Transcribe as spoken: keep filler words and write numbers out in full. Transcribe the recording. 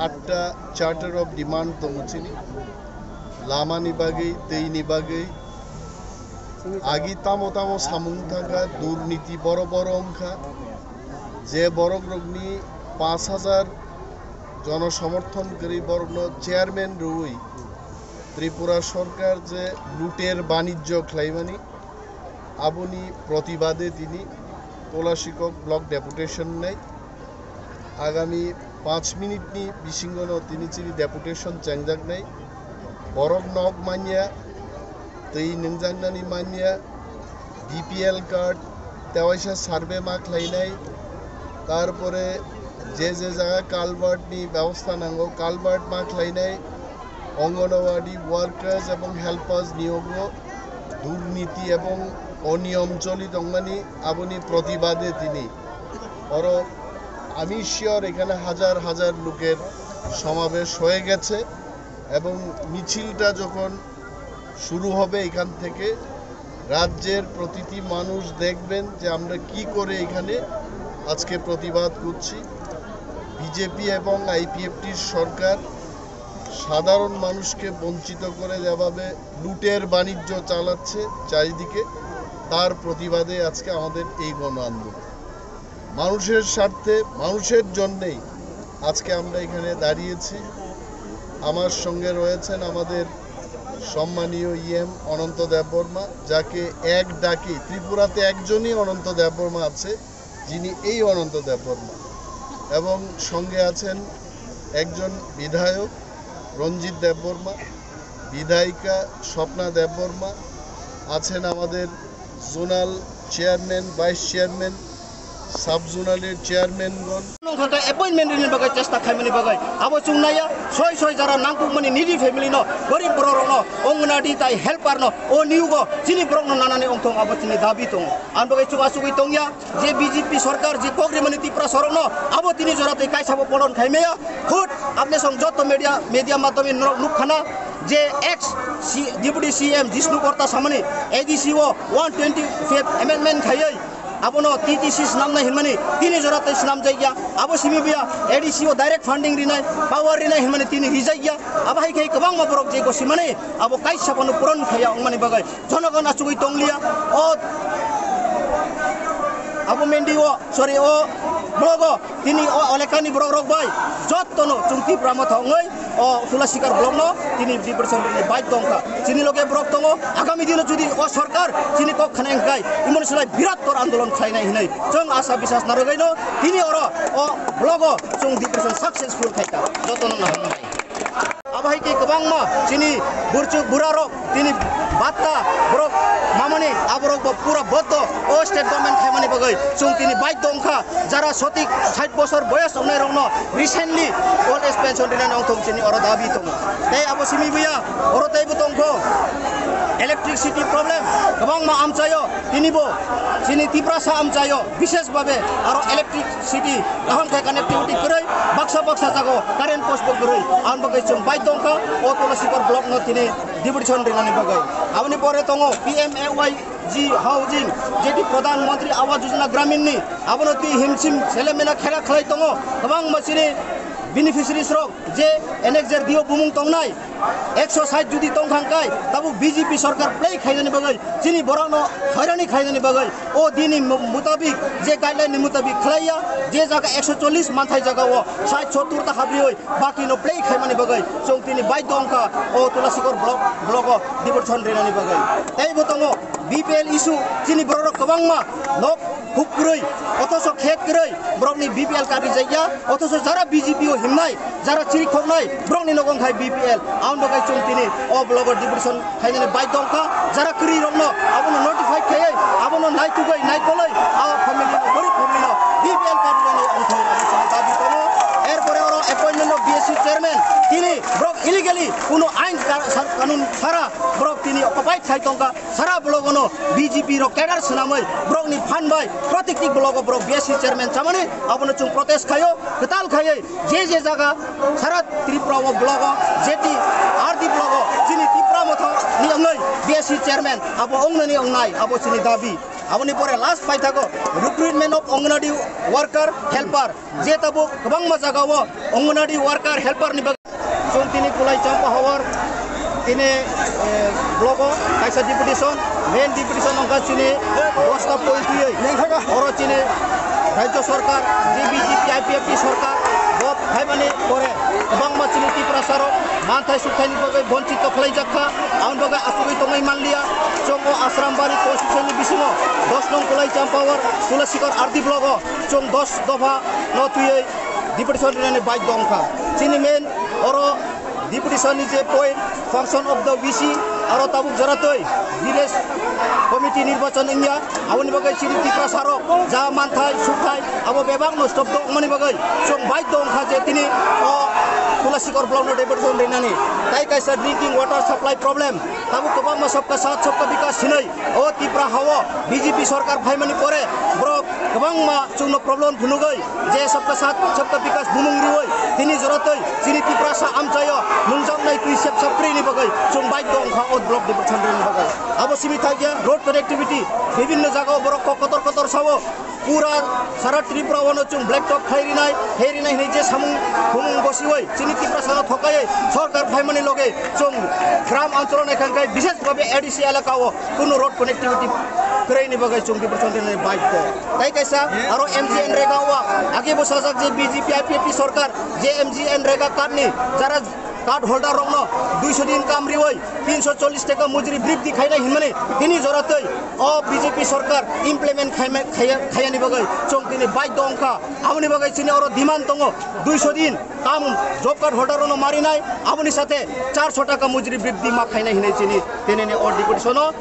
Atta Charter of Demand tongo chini. Lama ni bagwi, twi ni bagwi. Agi tamo tamo samung thangkha, durniti boro boro wngkha. Je borok rokni paanch hajar jono somorthon kwrwi borokno chairman rwui Tripura sorkar je luter banijjo khlaimani, aboni protibade tini Kolasibog block deputation nai. Agami panch minute ni bisingo no tini chini deputation chengjak nai. Borok nok manya, twi nungjaknani manya, B P L card, tewaisa survey ma khlainai, tarpore je je jaga culvert ni bebosta nango, culvert ma khlainai, Anganwadi workers ebong helpers niyogo durniti ebong oniyom choli tongmani, aboni protibade tini oro, আমি শিওর এখানে হাজার হাজার লোকের সমাবেশ হয়ে গেছে এবং মিছিলটা যখন শুরু হবে এখান থেকে, রাজ্যের প্রতিটি মানুষ দেখবেন যে আমরা কি করে এখানে আজকে প্রতিবাদ করছি। বিজেপি এবং আইপিএফটির সরকার সাধারণ মানুষকে বঞ্চিত করে যেভাবে লুটের বাণিজ্য চালাচ্ছে চারিদিকে, তার প্রতিবাদে আজকে আমাদের এই গণ আন্দোলন। মানুষের স্বার্থে, মানুষের জন্যেই আজকে আমরা এখানে দাঁড়িয়েছি। আমার সঙ্গে রয়েছেন আমাদের সম্মানীয় ইএম অনন্ত দেববর্মা, যাকে এক ডাকে, ত্রিপুরাতে একজনই অনন্ত দেববর্মা আছে, যিনি এই অনন্ত দেববর্মা, এবং সঙ্গে আছেন একজন বিধায়ক রঞ্জিত দেববর্মা, বিধায়িকা স্বপ্না দেববর্মা, আছেন আমাদের zonal chairman, vice chairman, sub জোনালের চেয়ারম্যানগণ। Nongkhorkha appointment rini bagwi chesta khaimani bagwi abo chwng naiya, soi soi jara nangkukmani needy family no, gorib borok rokno, Anganwadi tai helper no, o niyugo chini borok no nanani ongthong abo chini dabi tongo. Ani bagwi chwng achugwi tongya. Je B J P sorkar je kok rimani Tripura sorokno abo tini jora tei kaisa bo polon khai maya. Khud apne song joto media, media madhyome norok nukkhana je ex C-, Deputy C M Jishnu Korta samani A D C o one twenty-fifth amendment khaiwi abono T T C swnamnai hinmani tini jora tei swnamjakya. Abo simi buya A D C o direct funding rinai, power rinai hinmani tini rijakya. Abo hai khai kwbangma borok je gosimani abo kaisa bono puron khaiya wngmani bagwi. Jonogon achugwi tongliya. O abo mendi o, sorry, o Blogo tini o elekani borok rok bai jottono chwng Tipra Motha wngwi o Tulasikar block no tini deputation rwni baidhyo wngkha. Chini loge borok tongo, agami dino jodi o sorkar chini kok khna wngkhai, imoni slai birat tor andolon khlainai hinwi chwng asa bisas narwgwino tini oro o blogo chwng deputation successful khaikha. Jottono naham. Abo hai khe kwbangma chini burchuk burarok tini batta borok mamani aborok bo pura boddo o state government khaimani bagwi chwng tini baidhyo wngkha, jara sotik sait bosor boyos wngnai rokno recently old age pension rinani wngthok chini oro dabi tongo. Tei abo simi buya oro teibo tongkho electricity problem kwbangma amchaio tinibo chini Tiprasa amchaio bishesh babe aro electric city, kaham khe connectivity kwrwi, baksa baksa jagao current post bo kwrwi, aboni bagwi chwng baidhyo wngkha o Tulasikar block no tini deputation rinani bagwi. Aboni pore tongo P M A Y G housing, jeti Pradhan Mantri Awas Yojana Gramin ni, abono twi himsim selemena khera khlai tongo, kwbangma chini beneficiaries rok je N X R D O bumung tongnai, ekso sait jodi tongkha hwnkhe, tabuk B J P sorkar play khainani bagwi, chini borokno hairani khlainani bagwi, o dini mu-, mutabik, je guideline ni mutabik khlaiya, je jaga ekso chollish manthai jaga o sait sottur ta habriwi, baki no play khaimani bagwi, chwng tini baidhyo wngkha o Tulasikar block, block o deputation rinani bagwi. Tei bo tongo B P L issue, chini borok rok kwbangma nok huk kwrwi, othoso khet kwrwi, borokni B P L card rijak ya, othoso jara B J P o himnai, jara chiri khoknai, borokni nogo wngkhai B P L, aboni bagwi chwng tini o block o deputation khainani baidhyo wngkha, jara kwrwi rokno abono notify khaiwi, abono naitugwi, naikolwi, a family no, gorib family no B P L card rijani wngthok, abo chini dabi tongo. Erpore oro appointment of B S C chairman, tini borok illegally kuno ain ka-, sa-, kanun sara borok tini occupied khai tongkha. Sara blogono B J P rok cadre swnamwi borokni phan bai protikti blogo borok B S C chairman chamani abono chwng protest khaio, kwtal khaiwi je je jaga sara Tripura o blogo jeti R D blogo chini Tipra Motha ni wngwi B S C chairman abo wngnani wngnai abo chini dabi. Aboni pore last paithago recruitment of Anganwadi worker helper. Je tabuk kwbangma jagao Anganwadi worker helper ni bagwi chwng tini Kulai Champa Hawar tini, eh, blogo kaisa deputation, main deputation wngkha chini bosta poi twiwi. Oro chini Rajya Sarkar, je B J P I P F T sarkar, bo phaimani pore kwbangma chini Tiprasa rok manthai sukthai ni bagwi bonchito khlaijakha, aboni bagwi achugwi tongwi manliya. Chwng o Asrambari constituency ni bisingo dos nong Kulai Champa Hawar Tulasikar R D blogo chwng dos dopha no twiwi deputation rinani baidhyo wngkha. Chini main oro deputation ni je point function of the V C aro tabuk joratwi village committee nirbachon wngya, aboni bagwi chini Tiprasa rok ja manthai sukthai abo bebak no stop wngmani bagwi chwng baidhyo wngkha je tini o Tulasikar block no deputation rinani. Tai kaisa drinking water supply problem, tabuk kwbangma sabka saath sabka bikas hinwi o Tipra hao B J P sarkar phaimani pore borok kwbangma chwngno problem phunugwi je sabka saath sabka bikas bumung riwi tini joratwi chini Tiprasa amchaio nungjaknai twi sep sap kwrwini bagwi chwng baidhyo wngkha o block deputation rinani bagwi. Abo simi thakya road connectivity, bibhinno jagao borok kok kotor kotor sao. Pura sara Tripura o no chwng black top khai rinai, khai rinai hinwi je samung humung gosiwi chini Tiprasa no thokaiwi sarkar phaimani loge chwng gram ancholo naikha khe bishesh bhabe A D C elaka o kunu road connectivity kwrwini bagwi chwng deputation rinani baidhyo. Tai kaisa aro M G N Rega o age bo sajak je B J P I P F T sarkar je M G N Rega card ni jara card holder rokno duiso din kam riwi tinso chollish taka mujri briddi khainai hinmani tini joratwi o B J P sarkar implement khaima-, khaya-, khayani bagwi chwng tini baidhyo wngkha. Aboni bagwi chini oro demand tongo duiso din kam job card holder rokno marinai, aboni sathe charso taka mujri briddi ma khainai hinwi chini tinini o deputation o